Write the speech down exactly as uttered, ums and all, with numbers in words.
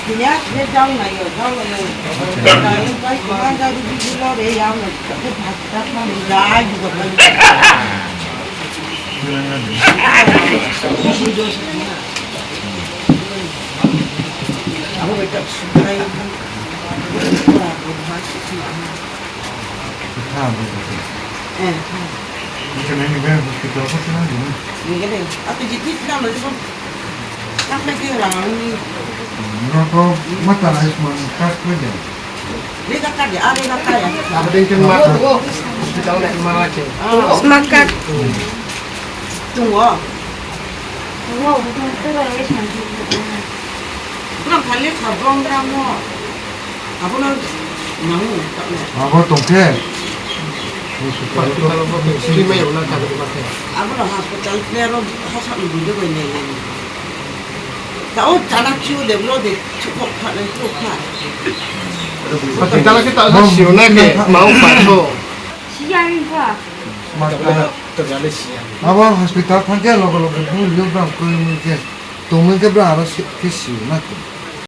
Iya, dia jauh lah ya, jauh lah ya. Kalau baik, cuma dari dulu deh, ya, udah, tapi baca kan, ya, juga kan. Aku baca sudah itu. Kurang, kurang, kurang. Tha, tha, tha. Eh, tha. Ika nai ni bai hospital ko tha, gini. Nggak deh. Aku jadi tha, lagi kok. Sampai ke orang ni. Nggak kok, mata nai semua, tak kerja. Rega ka de, ah, rega ka ya. Apa dia kena mata? Hospital nak mana ke? Ah. Smart card. Tunggu. Tunggu, tunggu, tunggu, tunggu. Kurang kali sabong ramo. Abono nango, takno. Abo tongkhe. Hospital bo khe simi mai rwna kagwi ma khe. Abono hospital player rok hasa ni bujo bai nai nai. Ta o chana kiu de bro de chukok kha nai chukok kha. Hospital khe ta sio na khe mau pa so. Siya ni kha. Abo hospital thangkhe logo logo bung liyo bang koi mui khe. Tongmui khe bro aro si-, khe sio na khe.